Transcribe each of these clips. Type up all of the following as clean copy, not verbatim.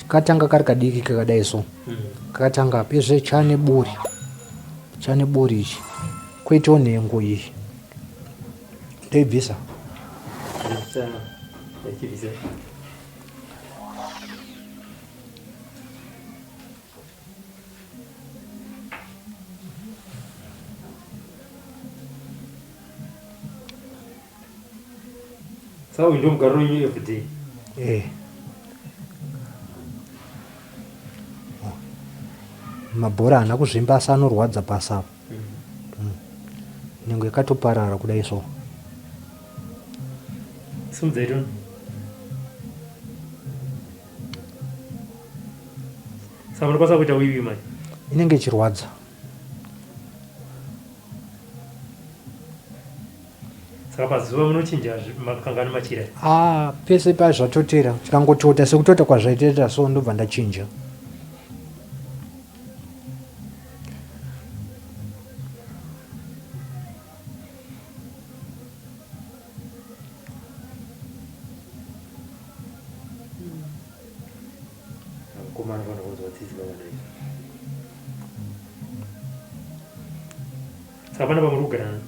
Katanga kari kadiki kakadai so. Kakatanga pezve chane buri. Chane buri ichi. Koitawo nhengo iyi. Ndoibvisa. Saka uyu ndomugariro wenyu everyday? Eh. Mabhora haana kuzvimba asi anorwadza pasi apa. Nhengo yakatoparara kudai so. Simudzai tone. Saka munokwanisa kuita wiwi manje? Inenge ichirwadza. Saka pazuva munochinja makangani machira? Ah, pese pazvatotera chikangotota sekutota kwazvaiteta so ndobva ndachinja. Mukomana anofanira kunzwa tsitsi pavana izvi. Saka pana pamuri kugara nani?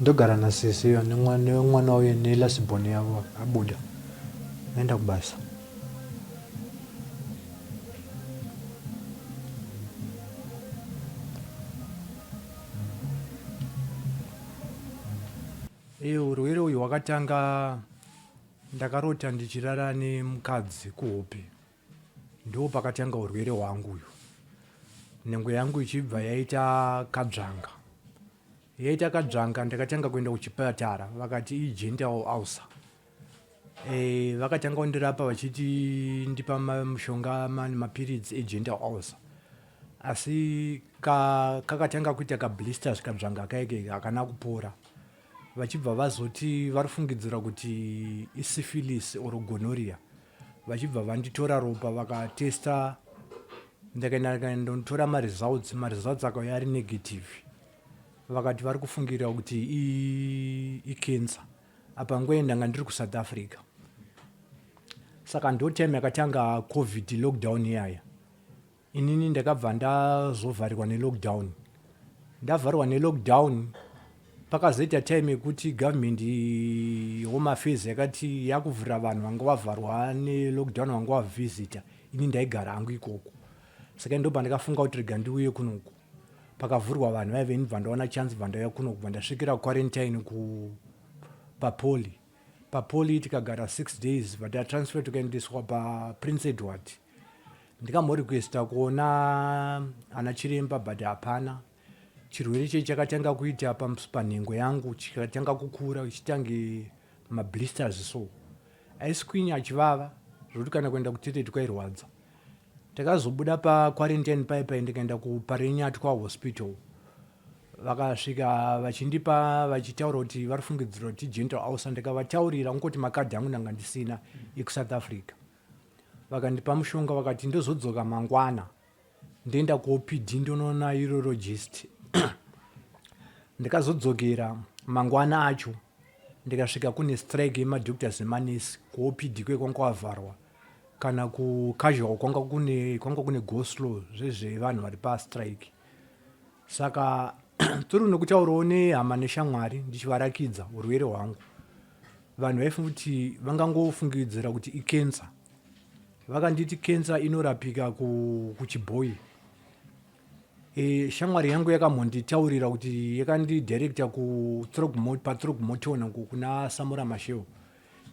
Ndogara nasisi iyo nemwana uye nelasibhoni yavo abuda aenda kubasa. Iye urwere uyu hwakatanga ndakarota ndichirara nemukadzi kuhope ndo pakatanga urwere hwangu uyu nhengo yangu ichibva yaita kadzvanga yaita kadzvanga ndakatanga kuenda kuchipatara vakati igental ulcer e, vakatanga kundirapa vachiti ndipa mushonga mapiritsi egental ulcer asi kakatanga ka kuita kablisters kadzvanga kaike hakana kupora vachibva vazoti varifungidzira kuti isyphilis or gonorrhea vachibva vanditora ropa vakatesta ndakaenda ndikaendotora maresults maresults akauya ari negative vakati vari kufungira kuti icancer apa nguva ndanga ndiri kusouth africa saka ndo time yakatanga covid lockdown iyaya Inini ndakabva ndazovharirwa nelockdown. Ndavharwa nelockdown pakazoita time yekuti government home affairs yakati yakuvhurira vanhu vanga vavharwa nelockdown vanga vavhizita. Ini ndaigara hangu ikoko. Saka ndobva ndakafunga kuti rega ndiuye kunoku. Pakavhurwa vanhu vaive ndibva ndawana chance bva ndauya kunoku bva ndasvikira quarantine ku papoli. Papoli tikagara 6 days bva tatransfer tukaendeswa paPrince Edward. Ndikamborequesta kuona ana chiremba but hapana. Chirwere ichi chakatanga kuita panhengo yangu chikatanga kukura chitange mablisters so. Aiskwinya achivava zvekuti kana kuenda kutoilet kwairwadza. Takazobuda paquarantine paye paye ndikaenda kuParirenyatwa hospital. Vakasvika vachindipa vachitaura kuti varifungidzira kuti gentle ulcer ndikavataurira kungoti makadhi angu ndanga ndisina ekuSouth Africa. Vakandipa mushonga vakati ndozodzoka mangwana ndoenda kuOPD ndonoona urologist. Ndikazodzokera mangwana acho ndikasvika kune strike yemadoctors nemanesi kuOPD kuye kwanga kwavharwa kana kucasual kwanga kune kwanga kune go slow zvezvevanhu vari pastrike. Saka tiri nokutaurawo nehama neshamwari ndichivarakidza urwere hwangu. Vanhu vaifunga kuti vangangofungidzira kuti icancer. Vakanditi cancer inorapika kuchibhoyi. E, shamwari yangu yakambonditaurira kuti yakandidirecta paThrogmorton uko kuna Samora Machel.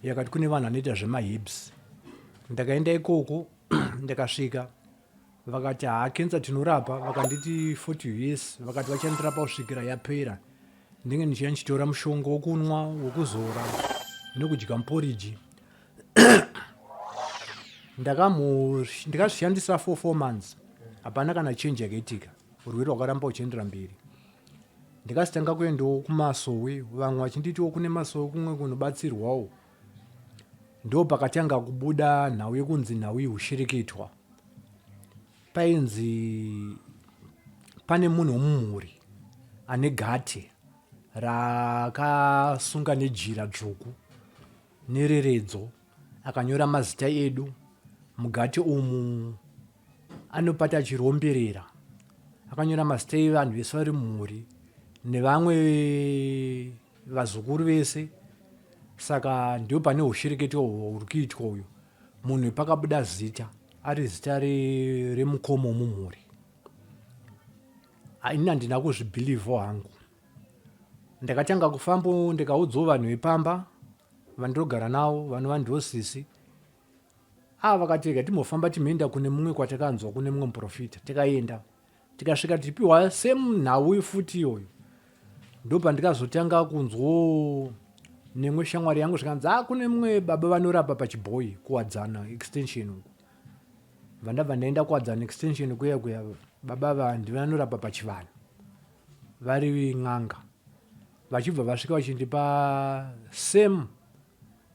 Yakati kune vanhu vanoita zvemaherbs. Ndakaenda ikoko ndikasvika vakati haa cancer tinorapa vakanditi 40 years vakati vachandirapa kusvikira yapera ndinge ndichiya ndichitora mushonga wokunwa wokuzora nekudya muporiji ndakazvishandisa for 4 months hapana kana change yakaitika urwere hwakaramba huchiendera mberi ndikazitanga kuendawo kumasowe vamwe vachinditiwo kune masowe kumwe kunobatsirwawo Ndo pakatanga kubuda nhau yekunzi nhau yehushirikitwa. Painzi pane munhu wemumhuri ane gate rakasunga nejira dzvuku nereredzo akanyora mazita edu. Mugati umu anopata achiromberera akanyora mazita evanhu vese vari mumhuri nevamwe vazukuru vese saka ndio pane ushereketwa huri kuitwa uyu munhu pakabuda zita ari zita remukoma womumhuri ini handina kuzvibhilivho hangu ndakatanga kufambo ndikaudzawo vanhu vepamba vandinogara navo vanova ndosisi ava vakati rega timbofamba timboenda kune mumwe kwatakanzwa kune mumwe muprofita tikaenda tikasvika tichipiwa same nhau futi iyoyo ndopandikazotanga kunzwawo nemwe shamwari yangu zvikanzi a ah, kune mumwe baba vanorapa pachibhoyi kuwadzana extension uku vandabva ndaenda kuwadzana extension kuya kuya baba ava ndivanorapa pachivanhu vari n'anga vachibva vasvika vachindipa same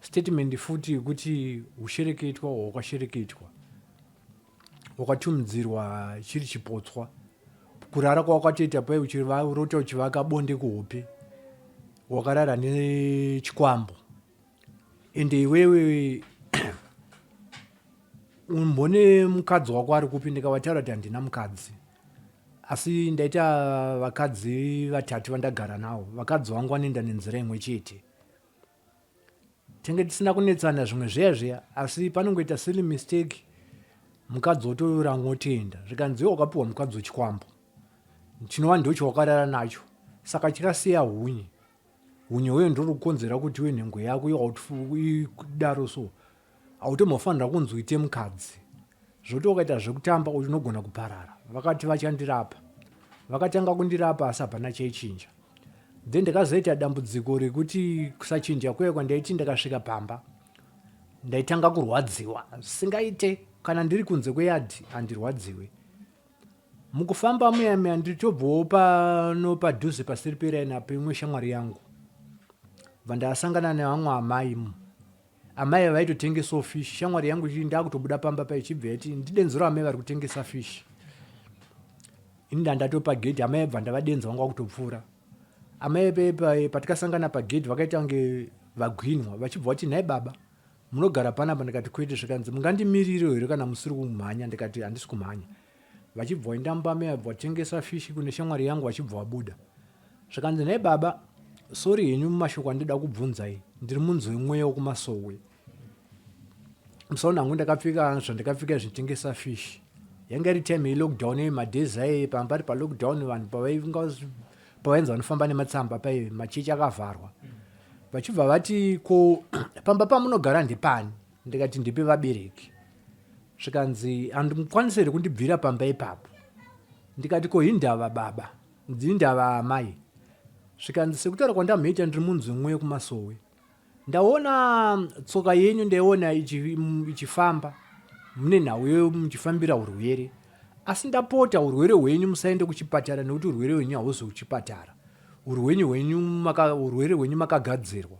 statement futi yekuti hushereketwa hwakashereketwa wakatumidzirwa chiri chipotswa kurara kwawakatoita pai uchirota uchivaka bonde kuhope wakarara nechikwambo ende iwewe umbone mukadzi wako ari kupi ndikavataura kuti handina mukadzi asi ndaita vakadzi vatatu vandagara navo vakadzi vangu vanoenda nenzira imwe chete tenge tisina kunetsana zvimwe zviya zviya asi panongoita silly mistake mukadzi wotoranga otoenda zvikanzi iwe wakapiwa mukadzi wechikwambo chinova ndochawakarara nacho saka chikasiya hunye hunye huye ndiri kukonzera kuti uye nhengo yako idaro so hautombofanira kunzi uite mukadzi zvoti wakaita zvekutamba unogona kuparara vakati vachandirapa vakatanga kundirapa asi hapana chaichinja then ndakazoita dambudziko rekuti kusachinja kuya kwandaiti ndakasvika pamba ndaitanga kurwadziwa zvisingaite kana ndiri kunze kweyadhi handirwadziwe mukufamba muya muya nditobvawo pano padhuze pasiri peraini apo imwe shamwari yangu bva ndasangana nevamwe amai amai vaitotengesawo fish shamwari yangu ichii ndakutobuda pamba pa ichibva yati ndidenzero amai vari kutengesa fish ini ndandatopa gedhi amai bva ndavadenza vanga vakutopfuura amai patikasangana pagedhi vakaita kunge vagwinwa vachibva vati nhai baba munogara panapa ndikati kwete zvikanzi mungandimirire here kana musiri kumhanya ndikati handisi kumhanya vachibva vaenda mumba meya bva vatengesa fishi kune shamwari yangu vachibva vabuda zvikanzi nhai baba sori henyu mumashoko andida kubvunzai ndiri munzi wemweya wekumasowe musaona hangu ndakapfeka zvandakapfeka zvinotengesa fish yanga iri time yelockdown ye madays aye panga pari palockdown vanhu pavainzi vanofamba nematsamba paye machechi akavharwa vachibva vati ko pamba pamunogara ndepani ndikati ndipe vabereki zvikanzi handimukwanise here kundibvira pamba ipapo ndikati ko hindava baba hindava amai zvikanzi sekutaura kwandamhoita ndiri munzi mumwe yekumasowe ndaona tsoka yenyu ndaiona ichifamba mune nhau yo muchifambira urwere asi ndapota urwere hwenyu musaende kuchipatara nekuti urwere hwenyu hauzi kuchipatara urwere hwenyu urwere hwenyu makagadzirwa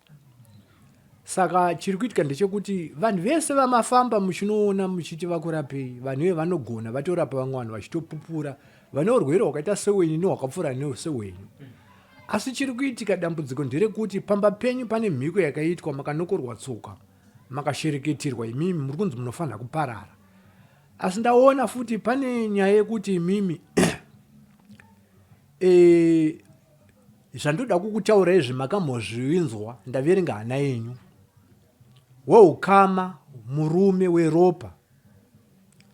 saka chiri kuitika ndechekuti vanhu vese vamafamba muchinoona muchiti vakurapei vanhu ive vanogona vatorapa vamwe vanhu vachitopupura vane urwere hwakaita sewenyu nehwakapfuura sehwenyu asi chiri kuitika dambudziko nderekuti pamba penyu pane mhiko yakaitwa makanokorwa tsoka makashereketerwa imimi muri kunzi munofanira kuparara asi ndaona futi pane nyaya yekuti imimi e, zvandoda kukutaura izvi makambozvinzwa ndaverenga hana yenyu weukama murume weropa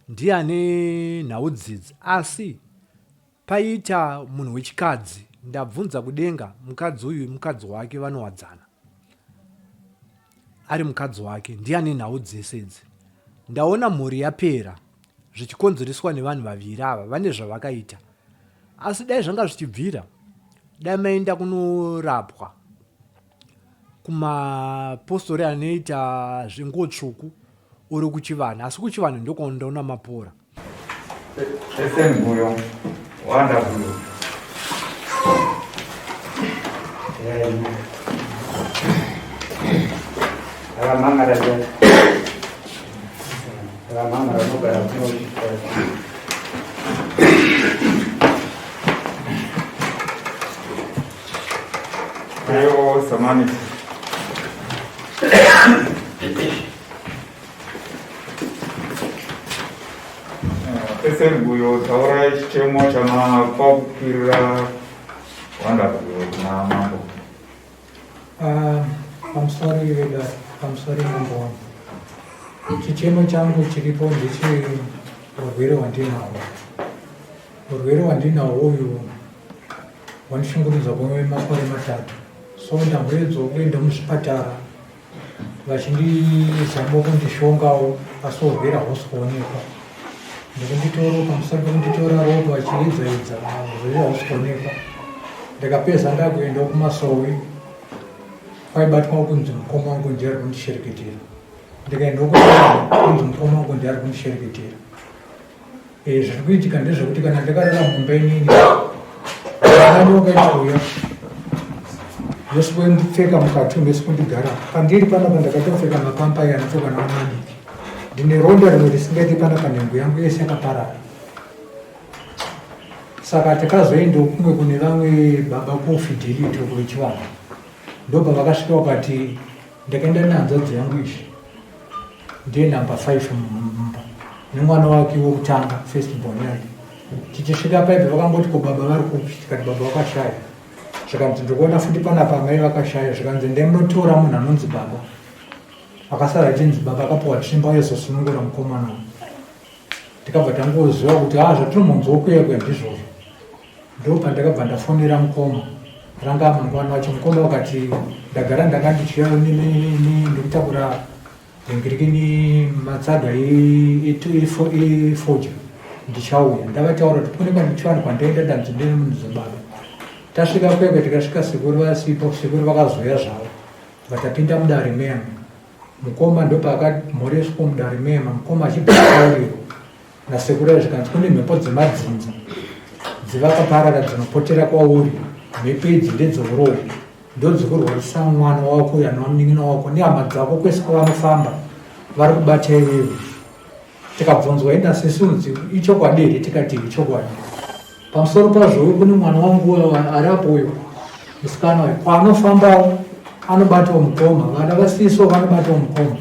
ndiye ane nhau dzidzi asi paita munhu wechikadzi ndabvunza kudenga mukadzi uyu mukadzi wake vanowadzana ari mukadzi wake ndiye ane nhau dzese idzi ndaona mhuri yapera zvichikonzereswa nevanhu vaviri ava vane zvavakaita asi dai zvanga zvichibvira dai maenda kunorapwa kumapostori anoita zvenguo tsvuku uri kuchivanhu asi kuchivanhu ndokwandaona mapora Esenguyo wanda guyo. Akamangara akamangara anogara kuno. Leo samani. Ese Guyo taurai chichemo chamapa kukwirira Wanda Guyo kuna mambo. Ah, pamusoro vedare, pamusoro mambo wangu. Chichemo changu chiripo ndeche urwere hwandinahwo. Urwere hwandinahwo uyu hwandishungurudza kwemakore matatu. So ndamboedzawo kuenda muzvipatara vachindizama kundishongawo asi urwere hausi kuonekwa. Ndikunditora pamusoro pekunditora ropa vachiedzaedza urwere hausi kuonekwa. Ndakapedza ndakuendawo kumasowe kwaibatwa kunzi mukoma wangu ndiye ari kundishereketera. Ndikaendawo kunzi mukoma wangu ndiye ari kundishereketera. Eh, zviri kuitika ndezvekuti kana ndakarara mumba inini vana wakaita uya yoswendipfeka mukati umu yosekundigara pandiri panapa ndakatopfeka mapampa aya anopfekwa navana vadiki ndine ronda rimwe risingaiti panapa nhengo yangu yese yakaparara saka takazoendawo kumwe kune vamwe baba kufidelity uko vechivanhu ndobva vakasvika vakati ndakaenda nehanzvadzi yangu izvi ndiye number 5 mumba nemwana wake wokutanga first born yake tichisvika paipe vakangoti ko baba vari kupi tikati baba vakashaya zvikanzi ndikuona futi panapa amai vakashaya zvikanzi ndemunotora munhu anonzi baba akasara achinzi baba akapiwa tsvimba yozosunungura mukomana uyu tikabva tangoziva kuti ha zvatinomonzwa kuya kuya ndizvozvo ndopandakabva ndafonera mukoma ranga mangwana wacho mukoma wakati ndagara ndanga ndichiya ndikutakura ngirikini matsaga efodya ndichauya ndavataura kuti kune kwandichivanhu kwandaenda ndanzi ndine munhu zebaba tasvika kwekwe tikasvika sekuru vasipo sekuru vakazouya zvavo vatapinda mudare mema mukoma ndopaakamhoreswa mudare mema mukoma achibva taurirwa nasekuru ayo zvikanzi kune mhepo dzemadzinza dzevakaparara dzinopotera kwauri mhepo idzi ndedzeuroyi ndodzikurwarisa mwana wako uyo anova munin'ina wako nehama dzako kwese kwavanofamba vari kubata iwewe tikabvunzwa ina sisi unzi ichokwadi here tikati ichokwadi pamusoro pazvo uyu kune mwana wangu uyo ari apo uyo musikana uyo kwaanofambawo anobatawo mukoma vana vasiso vanobatawo mukoma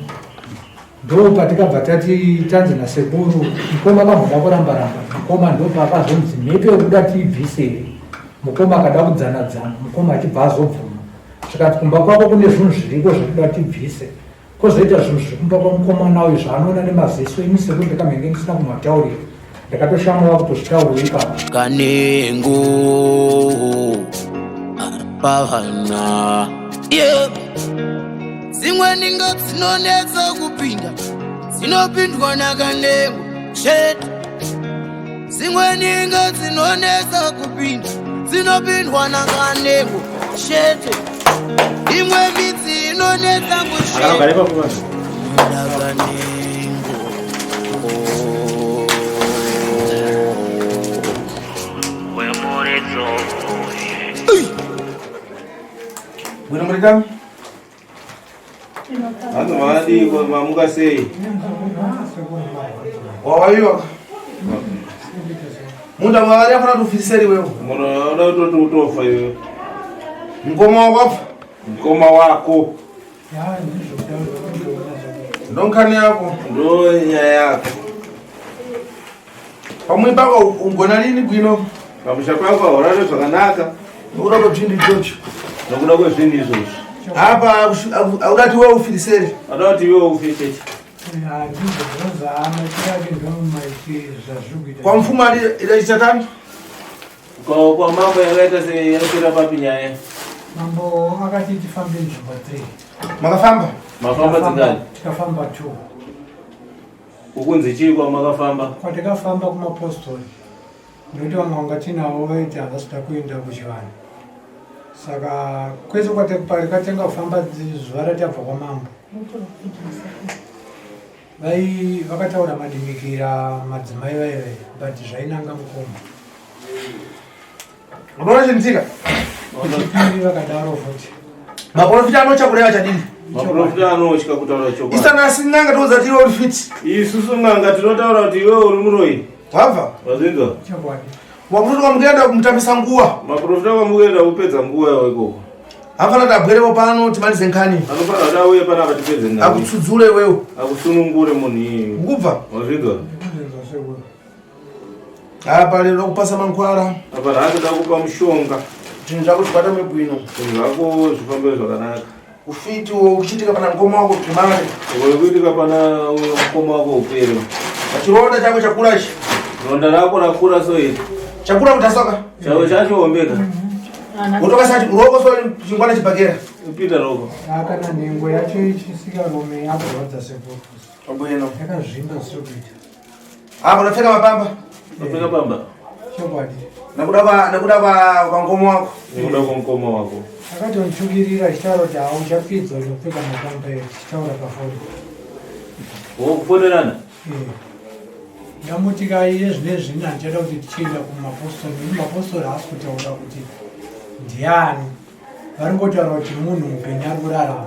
ndo patikabva tati tanzi nasekuru mukoma akamboda kuramba ramba mukoma ndo paakazonzi mhepo yekuda tiibvise here mukoma akada kudzana dzana mukoma achibva azobvuma zvikati kumba kwako kune zvinhu zviriko zvekuda tibvise kozoita zvinhu zviri kumba kwamukomana uyu zvaanoona nemaziso ini sekuru ndakamhenge ndisina kumataurira ndakatoshama wakutozvitaurira ipapo Kanengo pavana yeah. Dzimwe ninga dzinonetsa kupinda dzinopindwa nakanengo chete. Dzimwe ninga dzinonetsa kupinda dzinopindwa nakanengo chete. Imwe midzi inonetsa Akagara ipapo basi. Nakanengo. Bwino murikami? Hanzi makadii ko mamuka sei? Wawaiwa. Munda mwari afana tufiseri wewe. Muno unoda kutoti utofa iwe. Mkoma wako afa. Mkoma wako Ndonkani yako. ndo nyaya yako. Pamwe pako ungona lini bwino. Pamusha pako haurare zvakanaka Nokuda kwezvinhu ichocho. nokuda kwezvinhu izvozvo. Apa audati wewe ufiriseri. Ada kuti iwe ufe chete. Kwa mfumo ali ila tani? Kwa kwa mambo yakaita sei yakapera papi nyaya? Mambo akati tifambe nzvimbo 3. Makafamba. Mafamba dzingani? Tikafamba 2. Ukunzi chii kwamakafamba? Kwatikafamba kumapostori nekuti vamwe vanga tinavo vaiti havasida kuenda kuchivanhu saka kwese kwatikatenga kufamba zuva ratabva kwamambo vai vakataura madimikira madzimai vaive but zvainanga mukoma Unoona chintika? kuchipiri vakadaro futi Maprofita anocha kureva chadini? Maprofita anotya kutaura chokwadi. Isana asinanga toudza kuti iwe uri fit. Isusu n'anga tinotaura kuti iwe uri muroyi. Wabva? Wazvinzwa? chokwadi Maprofita kwamukuenda kumutambisa nguwa. Maprofita kwamukuenda kupedza nguva yawo ikoko. Hafana kuti abwerepo pano timalize nkhani. Anofanira kuti auye panapa tipedze nhau. Akutsudzule iwewe. Akusunungure munhu iyeyu. Ukubva? Wazvinzwa? Ndinzwa sekuru. Apa lero kupasa mankhwala. Apa nhasi toda kupa mushonga. Zvinhu zvako zvibatame bwino. Zvinhu zvako zvifambe zvakanaka. Ufiti ukuchitika pana mukoma wako primary. Uri kuitika pana mukoma wako upere. Chironda chako chakura ichi. Ronda rako rakura so iri. Chakura kutasoka. Chako chachiombeka. Utoka sati roko so chingwana chibhakera. Pita roko. Kana nhengo yacho ichisika rume yakurwadza sekuru. Bwino. Yakazvimba zvisiri kuita. Apa unapfeka mapamba. Unapfeka pamba. Chokwadi. Nekuda kwa nekuda kwa kwa mukoma wako. Nekuda kwa mukoma wako. Akatonitukirira achitaura kuti hauchapfidza uchapfeka mapamba here tichitaura pafoni. Wokufonerana? Eh. Ndamuti kaiye zvinezvi ini handichada kuti tichienda kumapostori nekuti mapostori haasi kutaura kuti ndiani. Vari ngotaura kuti munhu mupenyu ari kurarama.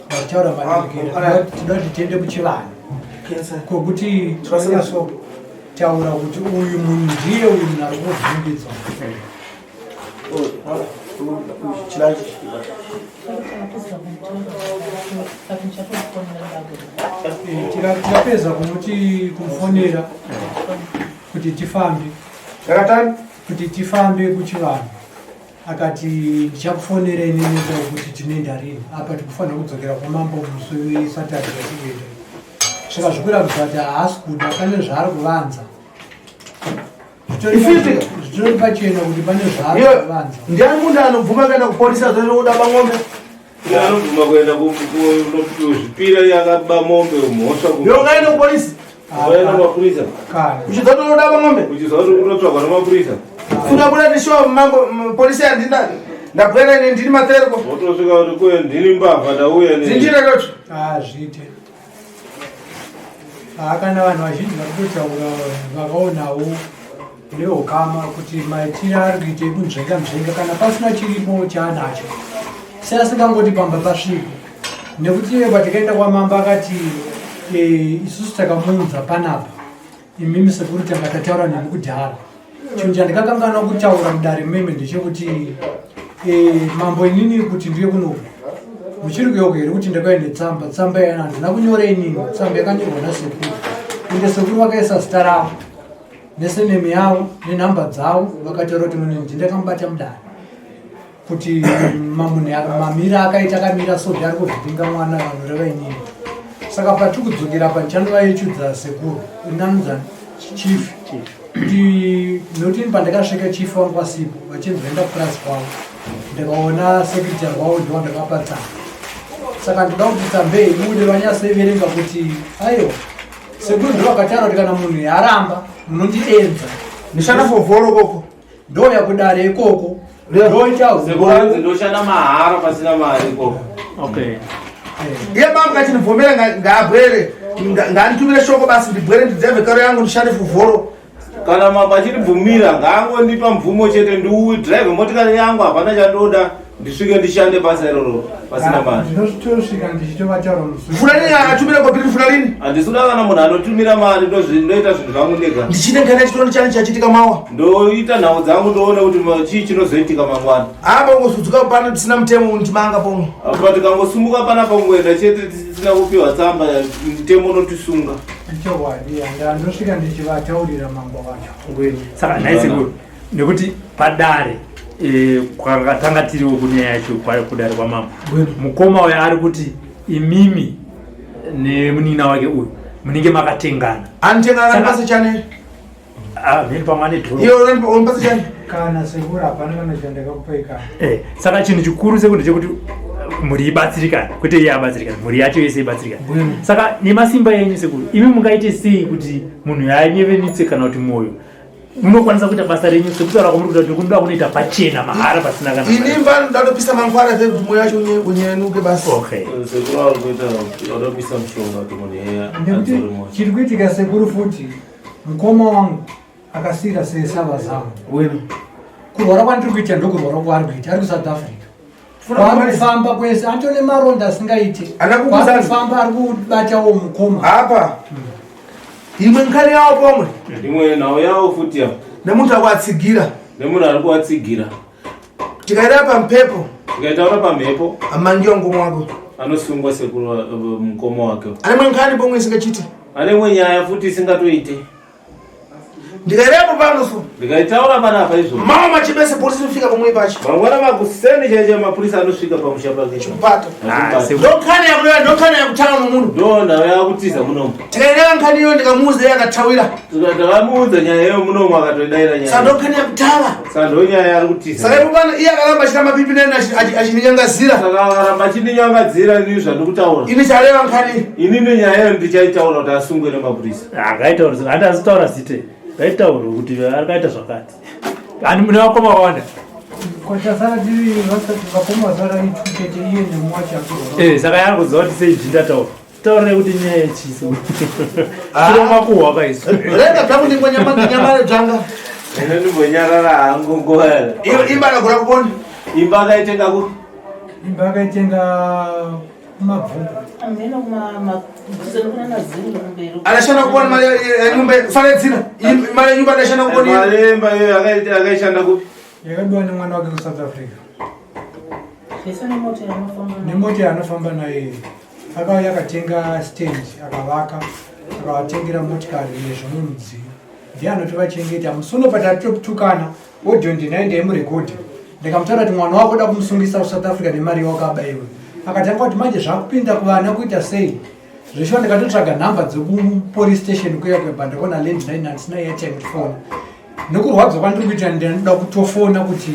Vachitaura madekera. Tinoda kuti tiende kuchivanhu. Kwokuti tinonyatsotaura kuti uyu munhu ndiye uyu munhu ari kuvhungidzwa. Tikapedza kumuti kumufonera kuti tifambe. Kuti tifambe kuchivanhu. Akati ndichakufonera inini kuti tinoenda rini apa tikufanira kudzokera kwamambo musi wesaturday yatikuenda saka zvikuratidza kuti haasi kuda pane zvaari kuvanza. Zvitori pachena kuti pane zvaari kuvanza. Ndiani munhu anobvuma kuenda kupolisi azoda bang'ombe? Anobvuma kuenda kuzvipira yakaba mombe mhosva. Iwe ungaenda kupolisi? Ukaenda kumapurisa. Uchidza kuti unoda bang'ombe? Uchidza kuti unotsvagwa nemapurisa. Kuda kuda ndisho mambo polisi handina ndabwera ini ndini matereko. Wotosvika kuti kuye ndini mbavha ndauya ne. Zinjira kacho. Ah zviite. Ah kana vanhu vazhinji vari kutaura vakaonawo neukama kuti maitiro ari kuita ekunzvenga nzvenga kana pasina chiripo chaanacho. Sei asingangoti pamba pasviko? Nekuti iye patikaenda kwamambo akati isusu takamuunza panapa imimi sekuru tanga tataura nemi kudhara. Chinhu chandikakanganwa kutaura mudare meme ndechekuti mambo inini kuti ndiye kunoku muchiri kuyeuka here kuti ndakauya netsamba tsamba yana handina kunyora inini tsamba yakanyorwa nasekuru ende sekuru vakaisa zita ravo nesenemi yavo nenhamba dzavo vakataura kuti munhu ndindakamubata mudare kuti mamira akaita akamira so ari kuvhiringa mwana vanoreva inini. Saka patiri kudzokera apa ndichandovayechudza sekuru inanonzani chief kuti nokuti ini pandakasvika chief vangu vasipo vachinzi vaenda kupurazi kwavo ndikaona sekretary wavo ndiwo ndakapa tsamba. Saka ndinoda kuti tsamba iyi ibude vanyatsoiverenga kuti aiwa sekuru ndivo vakataura kuti kana munhu yaramba munondienza. Ndishanda fovhoro koko. Ndouya kudare ikoko. Ndoita Sekuru hanzi ndoshanda mahara pasina mari ikoko. Okay. Iye mama kachinibvomera ngaabwere ngaanditumire shoko basi ndibwere ndidhevhe karo yangu ndishande fovhoro. Kana mambo achindibvumira ngaangondipa mvumo chete ndiudhiraivhe motikari yangu hapana chandoda ndisvike ndishande basa iroro pasina mari. Ndinotosvika ndichitovataura musi. Funa nini atumire kopiri funa rini? Handisi kuda kana munhu anotumira mari ndoita zvinhu zvangu ndega. Ndichiita nkhani yachitondo chani chachitika mawa. Ndoita nhau dzangu ndoona kuti chii chinozoitika mangwana. Apa ungosudzuka pano tisina mutemo untimanga pomwe. Apa tikangosumuka panapa kungoenda chete tisina kupiwa tsamba mutemo unotisunga. Chokwadi ndosvika ndichivataurira mambo wacho. Saka nhai sekuru nekuti padare kwakatanga tiriwo kunyaya yacho kudare kwamambo. Mukoma uyo ari kuti imimi nemunina wake uyu munenge makatengana. Anotengana anipasa chani? Ah, mheni pamwe ane dhoro. Iwe unipasa chani? Kana sekuru hapana kana chandakakupai kana. Saka chinhu chikuru sekuru ndechekuti mhuri ibatsirikane, kwete iye abatsirikane, mhuri yacho yese ibatsirikane. Saka nemasimba enyu sekuru, imi mungaite sei kuti munhu yaanyevenutse kana kuti mwoyo munokwanisa kuita basa renyu sekutaura kwamuri kuita kuti kunoda kunoita pachena mahara pasina kana Ini mbano ndatopisa mangwana zve kuti mwoyo wacho unyevenuke basi. Okay. Sekuru vari kuita vatopisa mushonga kuti munhu iyeye Nekuti adzore mwoyo. chiri kuitika sekuru futi mukoma wangu akasiyira sesava zangu. Kurwara kwandiri kuita ndokurwara kwaari kuita ari kuSouth Africa. Kwaari kufamba kwese atone maronda asingaiti. Kwaari kufamba ari kubatawo mukoma. Apa imwe nkhani yawo pomwe. Imwe nhau yawo futi ya. Nemunhu ari kuvatsigira. Nemunhu ari kuvatsigira. Tikaita pamhepo. Tikaitaura pamhepo. Amangiwa mukoma wako. Anosungwa sekuru mukoma wake. Ane imwe nkhani pomwe isingachiti. Ane imwe nyaya futi isingatoite. Ndikaireva pano so. Ndikaitaura panapa izvo. Mama machibese polisi inofika pamwe pacho. Mangwana makuseni chaicho mapurisa anosvika pamusha pake. Chikupata. Ah, Ndokhani yakureva ndokhani yakutanga mumunhu. Ndo ndau yakutiza munomu. Tikaireva nkhani iyo ndikamuudza iye akatawira. Takamuudza nyaya iyo munomu akatoidaira nyaya. Saka ndokhani yakutava. Saka ndo nyaya yaari kutiza. Saka ipo pano iye akaramba achita mapipi neni achinyangadzira. Saka akaramba achinyangadzira ini zvandikutaura. Ini chareva nkhani. Ini nenyaya iyo ndichaitaura kuti asungwe nemapurisa. Akaitaura handi azitaura zite. Ngaitaurwe kuti akaita zvakati. Ani mune vakoma vakawanda? Kwatasara tiri vasati vakoma vasara itu chete iye nemwacho atorwa. Eh, saka yaari kuziva kuti sei ndataura. Taura kuti nyaya yechiso. Tiro makuhwa kaisu. Rega zvangu ndingonyamara dzanga. Ine ndimbonyarara hangu nguva. Iyo imba akagura kupona. Imba akaitenga ku? Imba akaitenga kumabvuku. Ameno kuma Anashanda kuona mari yenyumba fane dzina. Mari yenyumba anashanda kuona. Mari yemba iyo akaishanda kupi? Yakabiwa nemwana wake kuSouth Africa. Nemota yaanofamba nayo akauya akatenga stand akavaka akavatengera motikari nezvimwe mudziyo ndiye anotovachengeta musi uno patatotukana audio ndinayo ndaimurekodha ndikamutaura kuti mwana wako uda kumusungisa kusouth africa nemari yawakaba iwe akatanga kuti manje zvakupinda kuvana kuita sei zveshuwa ndikatotsvaga nhamba dzekupolice station kuya kuya ndakaona landline handisina airtime kufona nekurwadzwa kwandiri kuita ndinoda kutofona kuti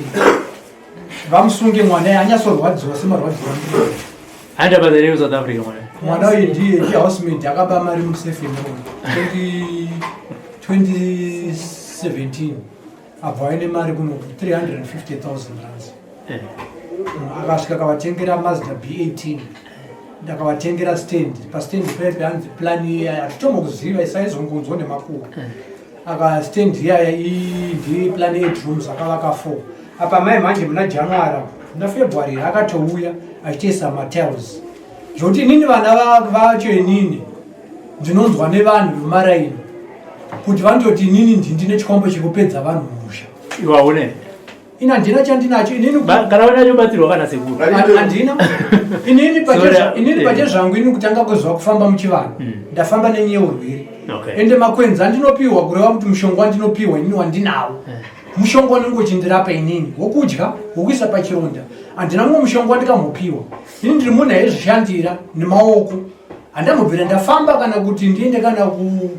vamusunge mwana iye anyatsorwadziwa semarwadziwa andiri Aenda basa rei kuSouth Africa mwana? Mwana uyu ndiye ndiye housemaid akaba mari musefe imomo 2017 abva aine mari kuno 350,000 rands. Eh. Akasvika akavatengera Mazda B18 ndakavatengera stand pastand paipe hanzi plan iya hatitombokuziva isaizongonzwa nemakuhwa aka stand iyaya ndi plan 8 rooms akavaka 4 apa mai manje muna january muna february akatouya achitoisa matiles zvokuti inini vana vacho inini ndinonzwa nevanhu vemaraini kuti vanototi inini ndindine chikwambo chekupedza vanhu musha iwaone ini handina chandinacho inini kana unacho batsirwa kana sekuru handina inini inini pachezvangu ini kutanga kwezuva kufamba muchivanhu hmm. ndafamba nenyaya yeurwere ende makwenzi andinopiwa kureva kuti mushonga wandinopiwa inini wandinawo eh. mushonga unenge uchindirapa inini wokudya wokuisa pachironda handina mumwe mushonga wandikambopiwa ini ndiri munhu aizvishandira nemaoko handambobvira ndafamba kana kuti ndiende kana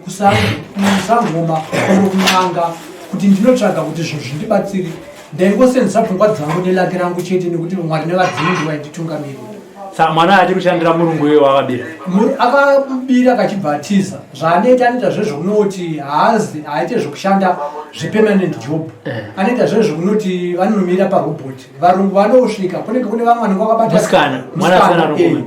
kusangoma or kun'anga kuti ndinotsvaga kuti zvinhu zvindibatsire ndaingosenzesa pfungwa dzangu nelaki rangu chete nekuti mwari nevadzimu ndivainditungamirira Saka mwana achiri kushandira murungu iye waakabira? Akabira akachibva atiza. Zvaanoita anoita zvezvekunoti haazi haaite zvekushanda zvepermanent job. Eh. Anoita zvezvekunoti vanomira parobot. Varungu vanosvika kunenge kune vamwe vanenge vakabata musikana mwana asikana eh.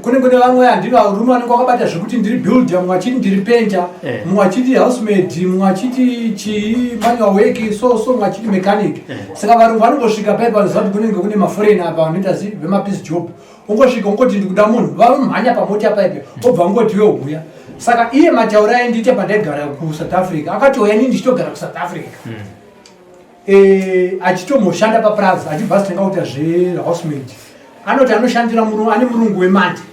Kune kune vamwe handiri varume vanenge vakabata zvekuti ndiri builder, mumwe achiti ndiri painter, eh. mumwe achiti housemaid, mumwe achiti chii manual work so so mumwe achiti mechanic. Saka varungu vanongosvika paipa vanoziva kuti kunenge kune maforeign apa vanoita zi vemapiece job. Ungosvika ungoti ndikuda munhu vanomhanya pamota paipe obva ungoti iwe huya. Saka iye matauro aindiita pandaigara kuSouth Africa akatouya inini ndichitogara kuSouth Africa. Mm. E, achitomboshanda papraza achibva azotanga kuita zvehousemaid. Anoti anoshandira murungu ane murungu weMonday.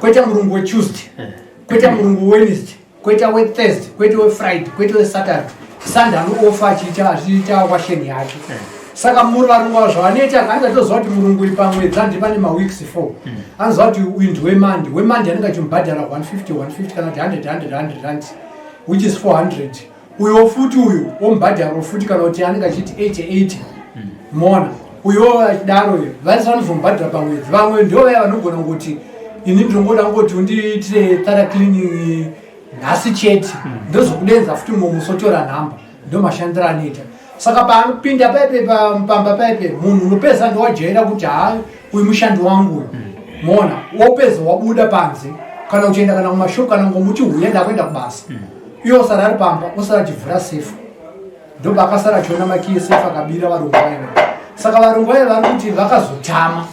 Koita murungu weTuesday. Eh. Koita murungu weWednesday. Koita weThursday, koita weFriday, koita weSaturday. Sunday anoofa achiita achiita washeni yake. Eh. Saka muri varungu avo zvavanoita anenge achitoziva kuti murungu uri pamwedzi andi pane maweeks 4. Mm. Anoziva kuti uyu ndiweMonday, weMonday anenge achimubhadhara 150 150 kana kuti 100 100 100 rand which is 400. Uyo futi uyu omubhadharo futi kana kuti anenge achiti 80 80. Mm. Mona uyo achidaro uyo vaisi vanozomubhadhara pamwedzi. Vamwe ndivo vaya vanogona kuti ini ndinongoda kungoti undiitire thorough cleaning nhasi chete hmm. ndozokudenza futi mumwe musi otora nhamba ndo mashandiro anoita saka paanopinda paipe pamba paipe munhu unopedza ndowajaira kuti haa uyu mushandi wangu uyu hmm. mona wopedza wabuda panze kana uchienda kana kumashopu kana ngomuti huya ndakuenda kubasa hmm. iye osara ari pamba osara achivhura sefu ndopaakasara achiona makiyi esefu akabira varungu vaiva saka varungu vaiva vari kuti vakazotama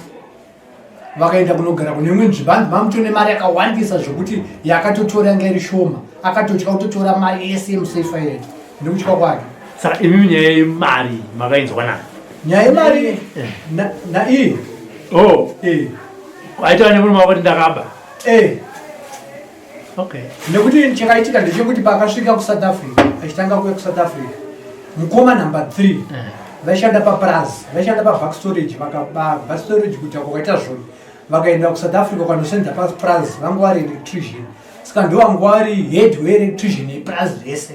vakaenda kunogara kune imwe nzvimbo hanzi mamutone mari yakawandisa zvokuti yakatotora yanga iri shoma akatotya kutotora mari yese yemusefa iye nekutya kwake saka imi nyaya yemari makainzwa nani nyaya yemari eh. naiye oh eh. aitaura nemurume wako kuti ndakaba eh. Okay. Nekuti chakaitika ndechekuti paakasvika kuSouth Africa, achitanga kuuya kuSouth Africa, mukoma number 3 vaishanda papurazi, vaishanda paback storage, vakaback storage kuita kwakaita zvoni, vakaenda kuSouth Africa kwanosenza papurazi, vanga vari electrician. Saka ndo vanga vari head weelectrician yepurazi rese,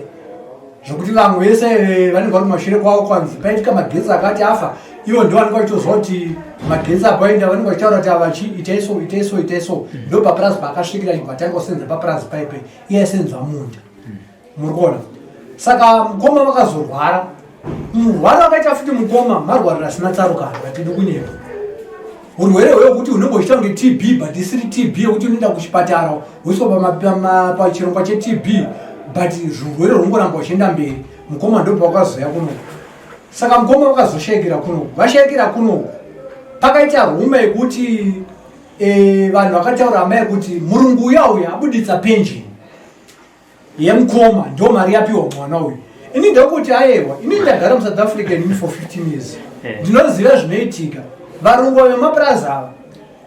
zvokuti vamwe vese vanenge vari kumashure kwavo. Kwanzi paitika magetsi akati afa, ivo ndo vanenge vachitozwa kuti magetsi apaenda, vanenge vachitaura kuti ava chi itai so, itai so, itai so. Ndo papurazi paakasvikira, achibva atanga kusenza papurazi paipe, iye aisenza munda. Muri kuona? Saka mukoma vakazorwara. Murwara wakaita futi mukoma marwariro asina tsarukano, hatidi kunyepa. Urwere hwekuti unenge uchiita kunge TB but isiri TB, yekuti unoenda kuchipatara woiswa pachirongwa cheTB, but zvirwere rwongoramba uchienda mberi. Mukoma ndopawakazoya kunoku. Saka mukoma vakazoshayikira kunoku. Vashayikira kunoku, pakaita rumour yekuti vanhu vakataura amai kuti murungu uya uya abuditsa pension yemukoma, ndo mari yapiwa mwana uyu. Ini ndokuti ayewa, ini ndagara muSouth Africa inini for 15 years. Ndinoziva zvinoitika. Varungu vemapurazi ava,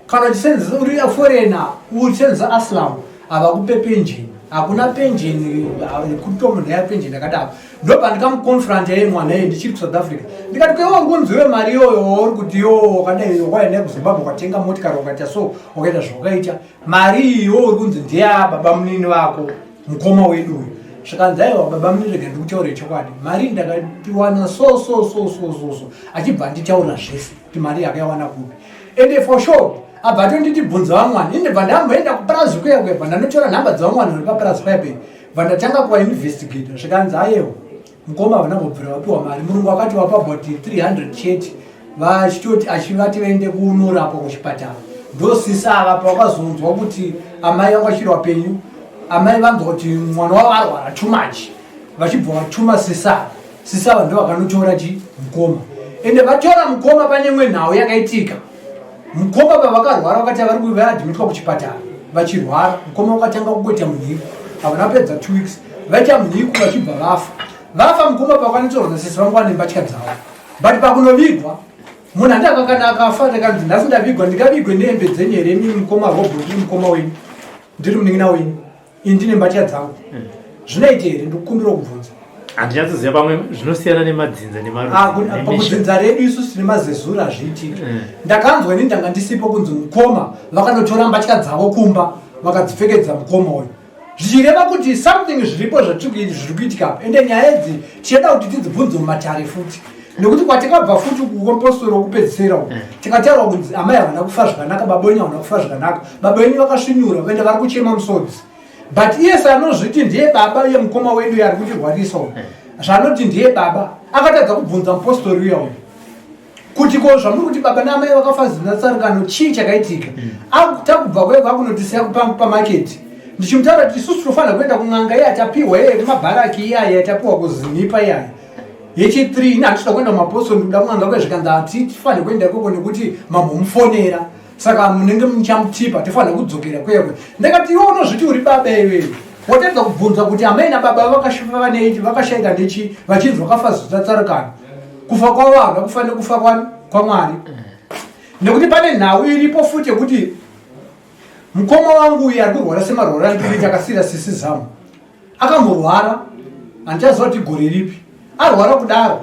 kana uchisenzesa uri foreigner, uchisenzesa asylum, havakupe pension. Hakuna pension kutomunhu ya pension yakadaro. Ndopandikamuconfronta iye mwana iye ndichiri kuSouth Africa, ndikati, "Kwewe uri kunziwe mari iyoyo, uri kuti yo wakadai, wakaenda kuZimbabwe, ukatenga motikari, wakaita so, wakaita zvawakaita, mari iyi iwo uri kunzi ndeya baba munini vako, mukoma wedu uyu." Zvikanzi, "Aiwa baba munini, rega ndikutaure chokwadi, mari ndakatiwana so so so so so so." Achibva anditaura zvese kuti mari yakaiwana kupi. Ende for sure abva atonditi, "Bvunza vamwani." Inde bva ndamboenda kupurazi kuya kuya, bva ndanotora nhamba dzavamwani vari papurazi paipe, bva ndatanga kuvainvestigata. Zvikanzi, "Ayewa, mukoma havana kumbobvira vapiwa mari. Murungu akati wapa about 300 chete, vachitoti achivati vaende kunorapwa kuchipatara." Ndosisa ava pavakazonzwa kuti amai vanga vachiri vapenyu, amai vanzwa kuti mwana wavo arwara too much, vachibva vatuma sisa. Sisa ava ndo vakanotora chi mukoma. Ende vatora mukoma, pane imwe nhau yakaitika. Mukoma pavakarwara, vakati vari vaadmitwa kuchipatara vachirwara, mukoma vakatanga kungoita munhiku. Havana kupedza 2 weeks vaita munhiku, vachibva vafa. Vafa mukoma, pakanotorwa nasisi vangu vane mbatya dzavo, but pakunovigwa munhu andaka kana akafa, ndakanzi, "Nhasi ndavigwa, ndingavigwe nehembe dzenyu here imi mukoma Robho? Ndiri mukoma wenyu, ndiri munin'ina wenyu, ini ndine mbatya dzangu, zvinoita here?" Ndikukumbira kubvunza. Handinyatsoziva, pamwe zvinosiyana nemadzinza. Ah, pakudzinza redu isusu tine mazezuru, hazviitiki. Ndakanzwa ini, ndanga ndisipo, kunzi mukoma vakanotora mbatya dzavo kumba, vakadzipfekedza mukoma uyu, zvichireva kuti something zviripo zviri kuitika apa. Ende nyaya idzi tichada kuti tidzibvunze mumatare futi, nekuti kwatikabva futi kukompostori wokupedzisira uku, tikataurwa kunzi amai havana kufa zvakanaka, baba wenyu havana kufa zvakanaka, baba wenyu vakasvinura vaenda, vari kuchema musodzi. But iye sanozviti ndiye baba, iye mukoma wedu ari kutirwarisa uyu, zvanoti ndiye baba, akatadza kubvunza mupostori uya uyu kuti, "Ko zvamuri kuti baba naamai vakafa zina tsarukano, chii chakaitika?" Takubva kweko akunotisiya pamaketi, ndichimutaura kuti isusu tinofanira kuenda kun'anga iye atapiwa iye kumabharaki, iyaya yatapiwa kuzinipa iyaya yechi3. Ini handisida kuenda kumapostori, ndikuda kun'anga kwe. Zvikanzi, "Hatifaniri kuenda ikoko nekuti mambomufonera, saka munenge muchamutipa, tifanira kudzokera kwekwe." Ndakati, "Iwe unozviti uri baba iwewe, watadza kubvunza kuti amai nababa vakashaika ndechi, vachinzi vakafa zitatsarukano, kufa kwavo havana kufa nekufa kwaMwari." Nekuti pane nhau iripo futi yekuti mukoma wangu uyu ari kurwara semarwara andikuita, akasiyira sisi zamu, akamborwara, handichaziva kuti gore ripi arwara kudaro.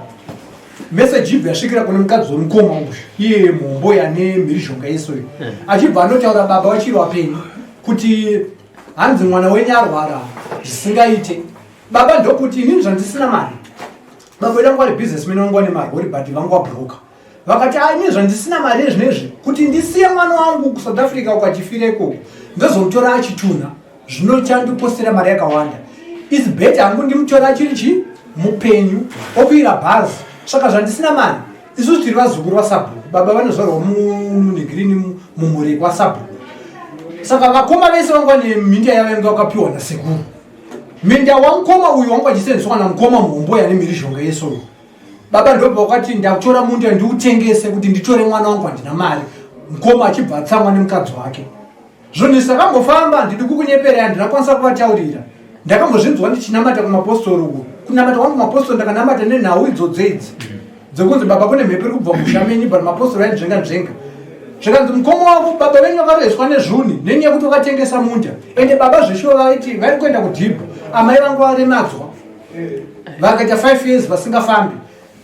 Meseji ibva yasvikira kune mukadzi wemukoma uyu, iye mhombo yane mhirizhonga yesoyo, achibva anotaura baba vachiri vapenyu kuti hanzi mwana wenyu arwara zvisingaite. Baba ndokuti, "Inini zvandisina mari." Baba vedu vangu vari businessman, vangu vane marori, but vangu vabroka. Vakati, "A, inini zvandisina mari yezvinezvi, kuti ndisiye mwana wangu kuSouth Africa uko achifira ikoko, ndozomutora achitunha, zvinochandipostera mari yakawanda. Is better hangu ndimutora achiri chi mupenyu, okwira bhazi. Saka zvandisina mari." Isusu tiri vazukuru vasabhuku, baba vanozvarwa munhigirini mumhuri kwasabhuku. Saka vakoma vese vangu vane minda yavo yange vakapiwa nasekuru. Minda wamukoma uyu wangu achisenzeswa namukoma muhombo yane mhirizhonga yesoyo. Baba ndobva wakati, "Ndakutora munda ndiutengese kuti nditore mwana wangu, handina mari." Mukoma achibva atsamwa nemukadzi wake. Zvinhu zvakambofamba, handidi kukunyeperai, handina kwanisa kuvataurira. Ndakambozvinzwa ndichinamata kumapostori uku. Kunamata kwangu kumapostori, ndakanamata nenhau idzodzo idzi dzekunzi baba kune mhepo iri kubva musha menyu, but mapostori ainzvenga nzvenga. Zvikanzi mukoma wako baba venyu vakaroheswa nezvuni nenyaya yekuti vakatengesa munda. Ende baba zveshuwa vaiti vari kuenda kudhibhu. Amai vangu varemadzwa. Vakaita 5 years vasingafambi.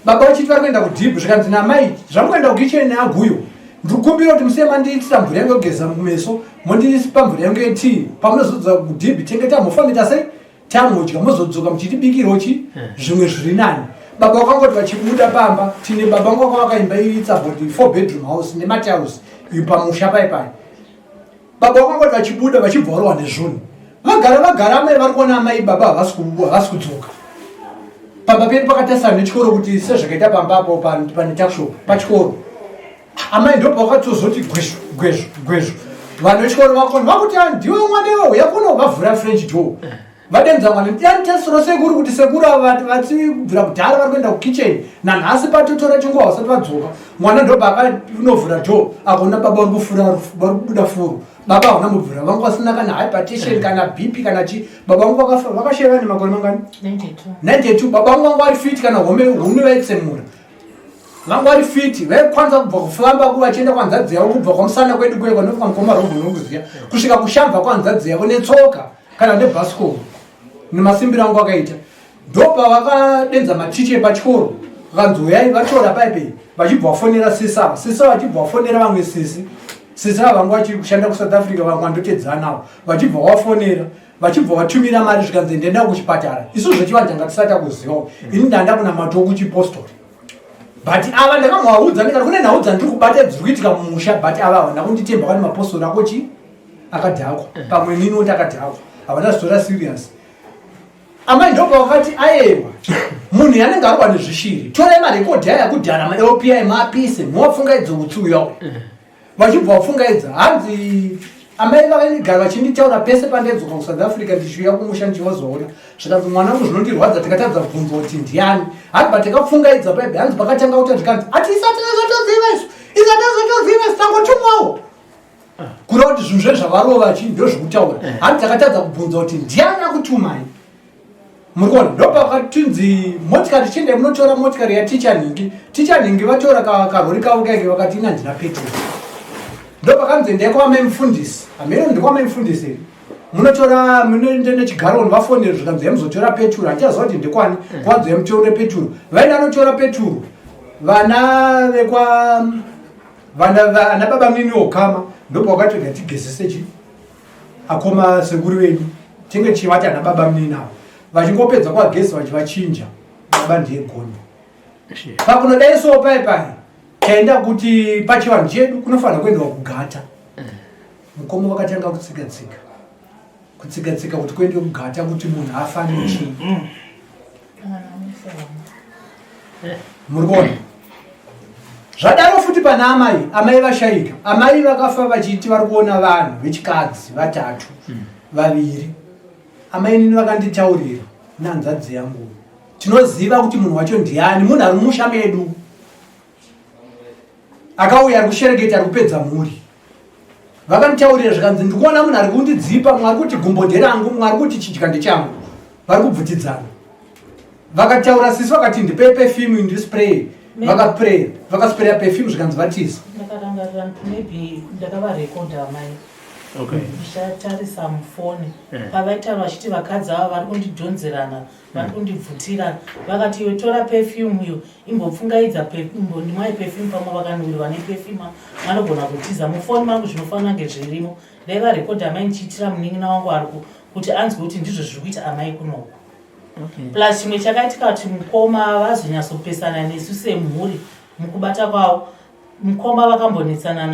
Baba vachiti vari kuenda kudhibhu zvikanzi namai zvamukuenda kukicheni neaguyo. Ndikukumbira kuti musiye mandiitira mvura yangu yekugeza mumeso mondipa mvura yangu yetii pamunozodzoka kudhibhi tenge tamhofambita sei Tamudya mozodzoka muchitibikirawo chi zvimwe zviri nani. Baba vakangoti vachibuda pamba tine baba vangu vakavaka imba iri about four bedroom house nematiles iyo pamusha pai pai. Baba vakangoti vachibuda vachibva varohwa nezvunhu. Vagara vagara amai vari kuona amai baba havasi havasi kudzoka. Pamba pedu pakatarisana nechikoro kuti sezvakaita pamba apo pane tuckshop pachikoro. Amai ndopavakatozoti gwezvo gwezvo gwezvo vanhu vechikoro vakona vakuti ah, ndiwe mwana iwe uya kuno vavhura french door vadenza mwana ndiyani tesoro sekuru kuti sekuru ava vati kubvira kudhara vari kuenda kukitchen nanhasi patotora chinguva vasati vadzoka mwana ndobva akanovhura door akaona baba vari kufura vari kubuda furo baba havana mubvira vanga vasina kana hypertension kana bp kana chi baba vangu vakasheva nemakore mangani 92 baba vangu vanga vari fit kana home huni vaitsemura Vanga vari fit vaikwanisa kubva kufamba ku vachienda kwanzadzi yavo kubva kwamusana kwedu kuye kwanofika mukoma robho nokuziya kusvika kushamva kwanzadzi yavo netsoka kana nebhasikoro nemasimbiro angu akaita ndopavakadenza maticha epachikoro vakanzi uyai vatora paipei vachibva vafonera sisi ava sisi ava vachibva vafonera vamwe sisi sisi ava vanga vachiri kushanda kusouth africa vamwe vandotedzanawo vachibva vafonera vachibva vatumira mari zvikanzi ndenda kuchipatara isu zvechivanhu tanga tisati takuzivawo ini ndanda kunamatawo kuchipostori but ava ndakamuvaudza ndikati kune nhau dzandiri kubata dziri kuitika mumusha but ava havana kunditemba kwani mapostori ako chi akadhakwa eh. pamwe nini oti akadhakwa havana zvitora serious amai ndopavakati ayewa munhu yanenge arwa nezvishiri torai marekodhi aya kudhara malpi maapise mowapfungaidze utsi uyawo eh. vachibva vapfungaidza hanzi amai vaigara vachinditaura pese pandaidzoka kusouth africa ndichiuya kumusha ndichivazoona zvikanzi mwana wangu zvinondirwadza tikatadza kubvunza kuti ndiani hanzi patakapfungaidza paibe hanzi pakatanga kuta zvikanzi ati isati tazotoziva isu isati tazotoziva isu tangotumwawo kureva kuti zvinhu zvezvavarova chii ndozvekutaura eh. hanzi takatadza kubvunza kuti ndiani akutumai muri kuona ndopakatinzi motikari chiendai munotora motikari yaticha nhingi ticha nhingi vatora karori kavo kaike vakati ina ndina petro ndopakanzi endai kwamai mufundisi hameno ndikwamai mufundisi here munotora munoenda nechigaroni vafonere zvikanzi yamuzotora peturo handichaziva kuti ndikwani mm. kwanzi yamutore peturo vaenda anotora peturo vana vekwa vana baba munini wokama ndopawakatoga tigezese chii akoma sekuru vedu tinge tichivati ana baba munini avo vachingopedza kwagesi vachivachinja baba ndiye gono pakunodai so pai pai taenda kuti pachivanhu chedu kunofanira kuendewa kugata mukoma vakatanga kutsika tsika kutsika tsika kuti kuende kugata kuti munhu afa nechii muri kuona zvadaro futi pana amai amai vashaika amai vakafa vachiti vari kuona vanhu vechikadzi vatatu hmm. vaviri amai nini vakanditaurira nehanzvadzi yangu tinoziva kuti munhu wacho ndiani munhu ari mumusha medu akauya ari kushereketa ari kupedza mhuri vakanditaurira zvikanzi ndikuona munhu ari kundidzipa mumwe ari kuti gumbo nderangu mumwe ari kuti chidya ndechangu vari kubvutidzana vakataura sisi vakati ndipei perfume ndispray vakapray vakaspraya perfume zvikanzi vatiza ndakarangarira maybe ndakavarekodha amai okay. ndichatarisa mufoni eh. pavaitaura vachiti vakadzi ava vari kundidhonzerana vari kundibvutira vakati iwe tora perfume iyo imbopfungaidza imbondimwai perfume pamwe vakanhuwirwa neperfume vanogona kutiza mufoni mangu zvinofanira kunge zvirimo dai varekodha amai ndichiitira munin'ina wangu ari kuti anzwe kuti ndizvo zviri kuita amai kunoku okay. Plus chimwe chakaitika kuti mukoma vazonyatsopesana nesu semhuri mukubata kwavo mukoma vakambonetsana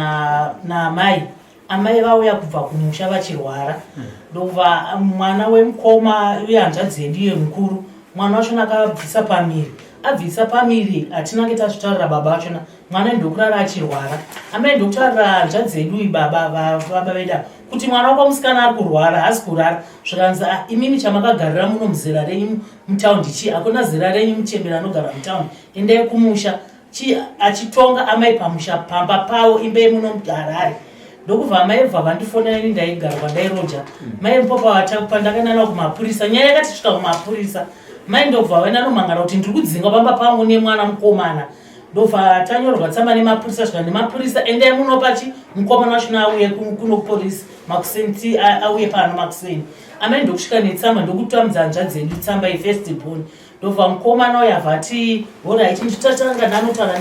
naamai na amai vauya kubva kumusha vachirwara ndobva mwana wemukoma uye hanzvadzi yedu iye mukuru mwana wachona akabvisa pamiri abvisa pamiri hatinange tazvitaurira baba vachona mwana ndokurara achirwara amai ndokutaurira hanzvadzi yedu uyu baba baba vedu kuti mwana wako musikana ari kurwara haasi kurara zvikanzi ah, imimi chamakagarira muno muzera renyu mutaundi chii hakuna zera renyu muchembera anogara mutaundi endai kumusha Chi achitonga amai pamusha pamba pavo imba yemuno muHarare ndokubva amai bva vandifonera ini ndaigara kwandairoja mm. mai mpopa pandakaenda navo kumapurisa nyaya yakatisvika kumapurisa mai ndobva vaenda nomhangara kuti ndiri kudzingwa pamba pangu nemwana mukomana Ndobva tanyorwa tsamba nemapurisa zvika nemapurisa endai munopa chi mukomana wachona auye kuno kupolisi makuseni auye pano makuseni. Amai ndokusvika netsamba ndokutambidza hanzvadzi yedu tsamba yefirst born. Ndobva mukomana uyo abva ati horaiti nditatanga ndanotaura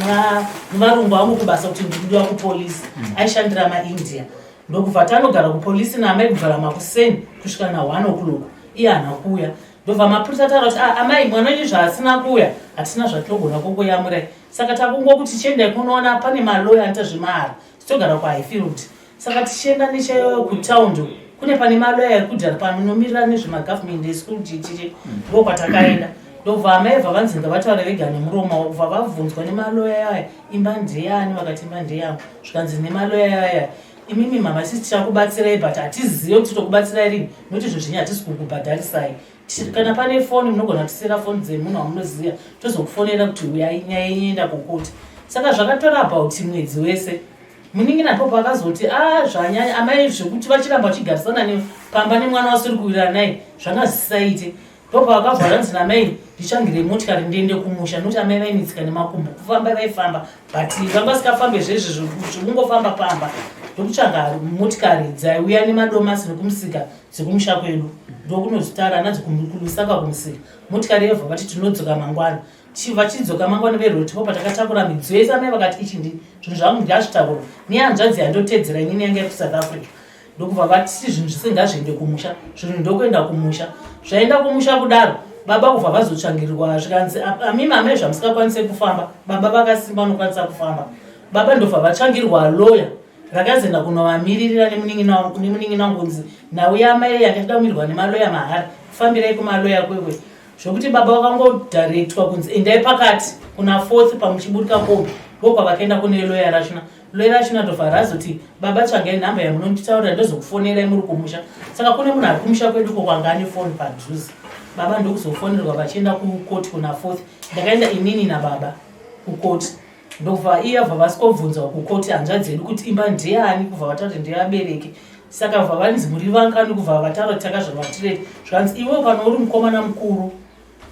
nevarungu vangu kubasa kuti ndikudiwa kupolisi. Aishandira maIndia. Ndokubva tanogara kupolisi naamai kubvara makuseni kusvika na 1 o'clock. Iye haana kuuya. Ndobva mapurisa ataura kuti ah, amai mwana wenyu zvaasina kuuya hatina zvatinogona kukuyamurai. Saka takungokuti chiendai kunoona pane maloya anoita zvemahara. Titogara kuHighfield. Saka tichienda nechekutaundi kune pane maloya ekudhara panomirira nezvemagovernment eschool chichichi ndo kwatakaenda. Ndobva amai bva vanzi ngavataure vega nemuromo wavo kubva vabvunzwa nemaloya aya imba ndeyani vakati imba ndeyangu zvikanzi nemaloya aya imimi mama sisi tichakubatsirai but hatizive kuti tokubatsirai rini nokuti izvo zvenyu hatisi kukubhadharisai kana pane foni munogona kutisiyira foni dzemunhu wamunoziva tozokufonera kuti uyai nyaya yenyu enda kukoti saka zvakatora about mwedzi wese munin'ina ndipo paakazoti a ah, zvanyanya amai zvekuti vachiramba vachigarisana pamba nemwana wasiri kuwirirana naye zvanga zvisaite Ndopavakabva vanzi namai nditsvangire motikari ndiende kumusha nokuti amai vainetseka nemakumbo kufamba vaifamba but vanga vasikafambe zvezve zvekungofamba pamba ndokutsvaga motikari dzaiuya nemadomasi nekumusika dzekumusha kwedu ndokunozvitara nadzo kulusaka kumusika motikari yobva vati tinodzoka mangwana vachidzoka mangwana veroti po patakatakura midziyo yese amai vakati ichi ndi zvinhu zvangu ndazvitakura nehanzvadzi yandotedzera inini yanga iri kusouth africa ndokubva vati zvinhu zvese ngazviende kumusha zvinhu ndokuenda kumusha zvaenda kumusha kudaro baba kubva vazotsvangirirwa zvikanzi amimi amai zvamusingakwanise kufamba baba vakasimba vanokwanisa kufamba baba ndobva vatsvangirwa loya rakazoenda kunovamiririra nemunin'ina wangu kunzi nhau yamai yanga ichida kumirirwa nemaloya mahara fambirai kumaloya kwekwe zvokuti baba vakangodharektwa kunzi endai pakati kuna fourth pamuchiburika kombi ndokwavakaenda kune loya rachona Lawyer racho natobva razoti baba tsvagai nhamba yamunonditaurira ndozokufonerai muri kumusha. Saka kune munhu ari kumusha kwedu ko kwanga ane foni padhuze. Baba ndokuzofonerwa vachienda kukoti kuna fourth. Ndakaenda inini nababa kukoti. Ndobva iye abva vasikobvunzwa kukoti hanzvadzi yedu kuti imba ndeyani kubva vataura kuti ndevabereki. Saka bva vanzi muri vangani kubva vataura kuti takazvarwa tireti. Zvanzi iwe kana uri mukomana mukuru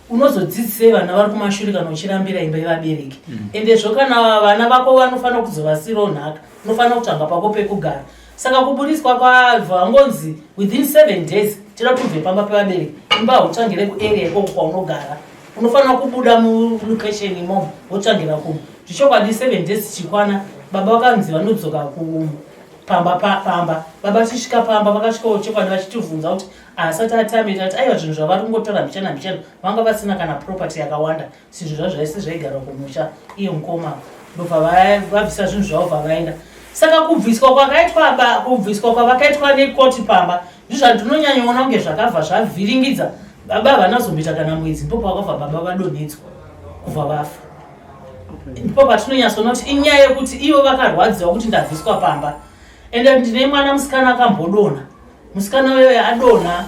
unozodzidzisei vana vari kumashure kana uchirambira imba yevabereki mm. ende zvo kana vana vako vanofanira kuzovasirawo nhaka unofanira kutsvaga pako pekugara saka kuburitswa kwavangonzi within seven days tira kuti ubve pamba pevabereki imba hautsvangire kuarea ikoko kwaunogara unofanira kubuda mulocation imomo wotsvangira kumwe zvichokwadi seven days chikwana baba vakanzi vanodzoka pamba pamba baba tisvika pamba vakasvikawo chokwadi vachitivhunza kuti Asati atame tati aiwa zvinhu zvavari kungotora mbichana mbichana vanga vasina kana property yakawanda sezvo zvazvo zvaise zvaigara kumusha iye mukoma ndobva vabvisa zvinhu zvavo bva vaenda saka kubviswa kwakaitwa kubviswa kwavakaitwa nekoti pamba ndizvandinonyanyoona kunge zvakabva zvavhiringidza baba havana zomboita kana mwedzi ndipo pavakabva baba vadonhedzwa kubva vafa ndipo patinonyatsoona kuti inyaya yekuti ivo vakarwadziwa kuti ndabviswa pamba ende ndine mwana musikana akambodonha musikana uyoyo adonha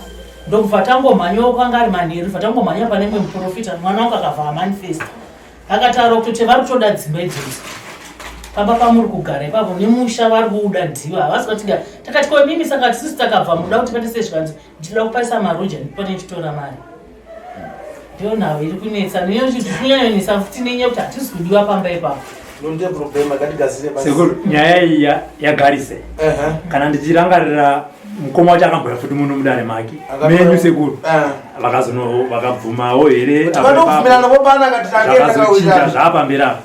ndokubva tangomhanyawo kwanga ari manheru bva tangomhanya pane mumwe muprofita mwana wangu akabva amanifesta akataura kutoti vari kutoda dzimba idzodzo pamba pamuri kugara ipapo nemusha vari kuuda ndivo havasi vatiga takati ko imimi saka tisisi takabva muda kuti paite sei zvikanzi ndinoda kupaisa maroja ndipone ndichitora mari ndiyo nhau iri kunetsa nekunyanyonetsa futi nenyaya yekuti hatisi kudiwa pamba ipapo sekuru nyaya iyi yagarise kana ndichirangarira mukoma wacho akamboya futi muno mudare make menyu sekuru vakazono vakabvumawo here zvakazochinja zvaapamberi apa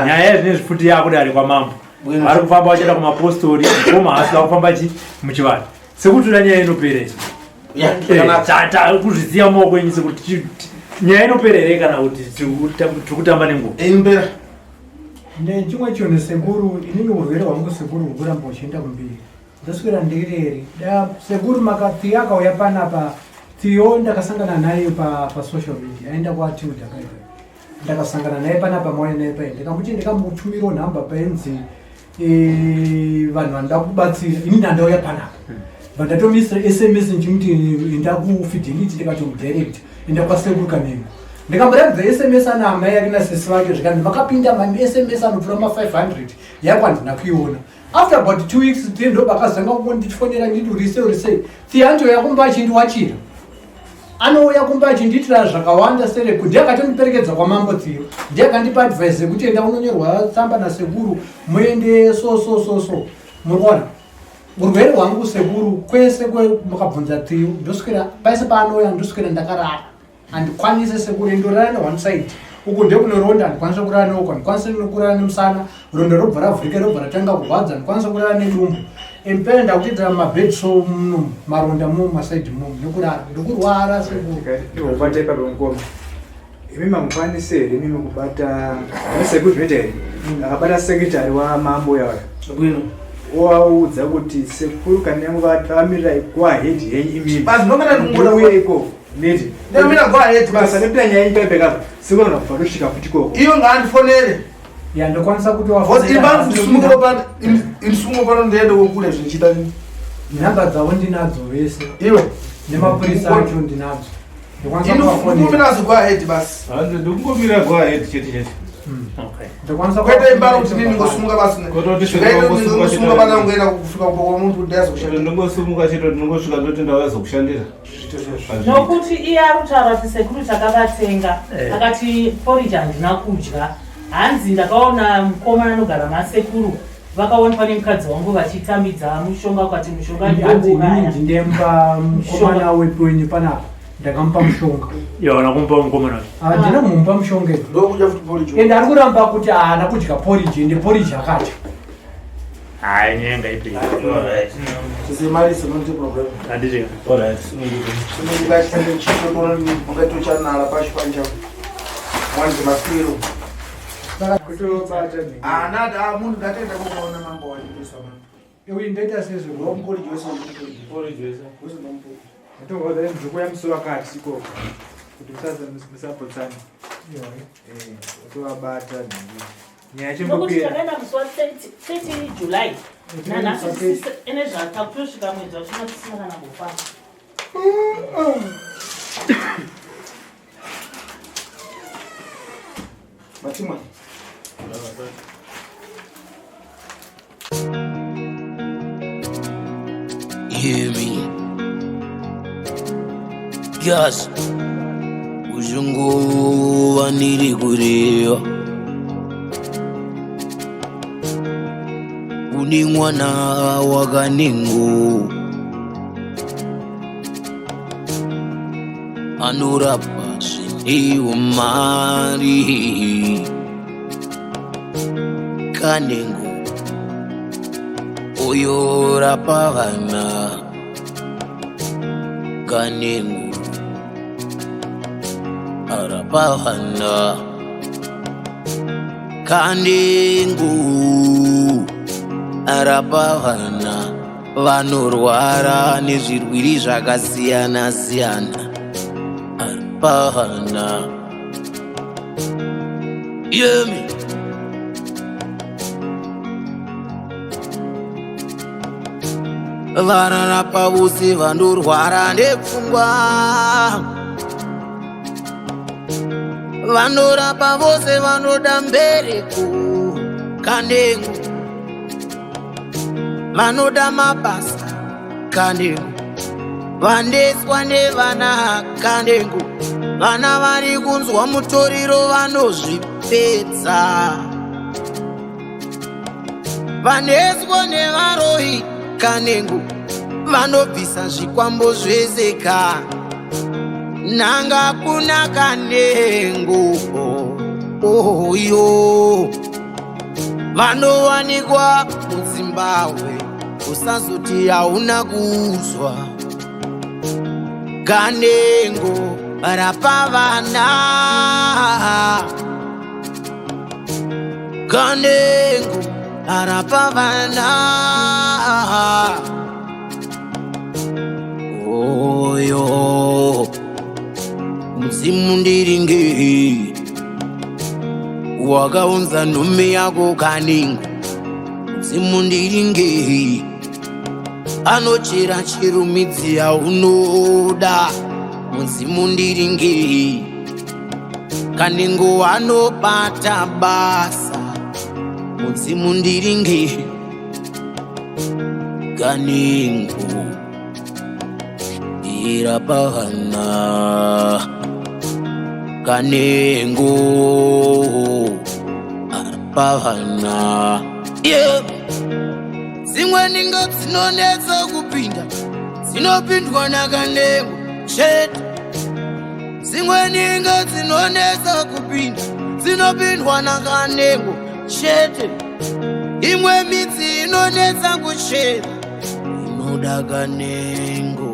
nyaya yezvinezvi futi yakudare kwamambo vari kufamba vachienda kumapostori mukoma haasi vakufamba chi muchivanhu Sekuti toda nyaya inopera izvo. Eh, kuzviziva maoko enyu sekuti nyaya inopera here kana kuti tiri kutamba nenguva. Inopera. Nechimwe chinhu sekuru, inini urwere hwangu sekuru hukuramba huchienda kumberi. Ndaswera ndirere. Da sekuru makati akauya panapa Tiyo ndakasangana naye pa pa social media aenda kwa Tilda kaipa. Ndakasangana naye panapa mauya naye paye ndikamuti ndikamutumirawo nhamba painzi Eh, vanhu vanoda kubatsira ini ndandauya panapa vandatomisira sms ndichimuti enda kufidelity ndikatomudirect enda kwasekuru kanengo ndikamboratidza sms ana amai ake nasisi vake zvikanzi makapinda masms anopfuura ma500 yako handina kuiona after about two weeks then ndobakazanga kungondifonera nditi urisei urisei thianjo yakumba achindiwachira. Anouya kumba achindiitira zvakawanda sereku ndiye akatondiperekedza kwamambo Tsiyo. Ndiye akandipa advice yekuti enda unonyorwa tsamba nasekuru muende so so so so. Muri kuona? Urwere hwangu sekuru kwese mukabvunza Tsiyo ndoswera paise paanouya ndoswera ndakarara. Handikwanise sekuru ndorara ne one side. Uku ndekune ronda handikwanise kurara neuku handikwanise kurara nemusana ronda robva ravhurika robva ratanga kurwadza handikwanise kurara nedumbu. Empere ndakutoita mabed so muno maronda mu masaidi mu nekurara ndikurwara sekuru. Ndikubata ipapo mukoma. Imi mamukwanise here imimi kubata sekuru zvinoita here? Akabata secretary wamambo uya uya. Bwino. Ovaudza kuti sekuru kana yangu vakamirira go ahead henyu imimi. Basi ndomira ndingoda. Ndiuye ikoko. Neti. Ndomira go ahead basi. Sanepita nyaya yenyu paipe kapo. Sekuru vanobva vatosvika futi ikoko. Iyo ngaandifonere. Ya ndokwanisa kuti Because imba ndisumukiro pano indisumuka pano ndiende kule zvichita nhamba dzavo ndinadzo vese. Iwe nemapurisa acho ndinadzo. Ndokwanisa kuvafonera. Ndikungomira go ahead basi. Hanzi ndikungomira go ahead chete chete. Okay. Ndokwanisa Kwete imba kuti nini ngosumuka basi. Kototi Zvikaita ngosumuka ndingosumuka chete. pano ngoenda kusvika kumba kwamuntu kuti Chete ndingosumuka chete ndingosvika ndoti ndauya zokushandira. Nokuti iye ari kutaura kuti sekuru takavatenga Eh. akati porridge handina kudya hanzi ndakaona mukomana anogara masekuru vakaonekwa nemukadzi wangu vachitambidza mushonga ukati mushonga Hanzi inini ndinouraya ndindemupa mukomana wepenyu panapa ndakamupa mushonga. Yaona kumupa mukomana wacho. Handina mumupa mushonga ino. Ndokudya futi porridge. Ende ari kuramba kuti haana kudya porridge ende porridge akadya. Hayi nyaya ngaiperi. Alright. Chizimarisi not problem. Handiti. Alright. Sumuka chitende chito tono mungatocha pashi panja. Mwanzi maswiro. Kutobata nhingi. Ana da munhu ngatoenda kokuona mambo wacho mama. Iwe ndoita sezvo. Ndomuporridge wese ndomuporridge. Porridge wese. Wese ndomuporridge. Ndingoda nzvimbo yamusi wakati ikoko. Kuti musapotsana. Eh, utovabata nhingi. Nyaya nokuti chembopera. takaenda musi wa 30 July nanhasi ene zvatakutosvika mwedzi wachina tisina kana kufamba. Matimwa. Hear me. Yes. Uzunguva ndiri kureva une mwana wakanengo anorapa zvinewo mari kanengo uyorapa vana kanengo arapa vana kanengo arapa vana vanorwara nezvirwiri zvakasiyana siyana arapa vana yemi vararapa vose vanorwara nepfungwa vanorapa vose vanoda mbereko kanengo vanoda mabasa kanengo vandeswa nevana kanengo vana vari kunzwa mutoriro vanozvipedza vaneswa nevaroyi kanengo vanobvisa zvikwambo zvese ka nanga kuna kanengo oyo vanowanikwa muzimbabwe usazoti hauna kuzwa kanengo rapa vana kanengo rapa vana oyo mudzimu ndiringe wakaunza nhume yako kanengo mudzimu ndiringe anochera chirumidzi yaunoda mudzimu ndiringe kanengo anobata basa mudzimu ndiringe kanengo. Irapahana Kanengo Arapahana Yeah. Dzimwe ninga dzinonetsa kupinda dzinopindwa nakanengo chete. Dzimwe ninga dzinonetsa kupinda dzinopindwa nakanengo chete. Imwe midzi inonetsa kuchera inoda kanengo.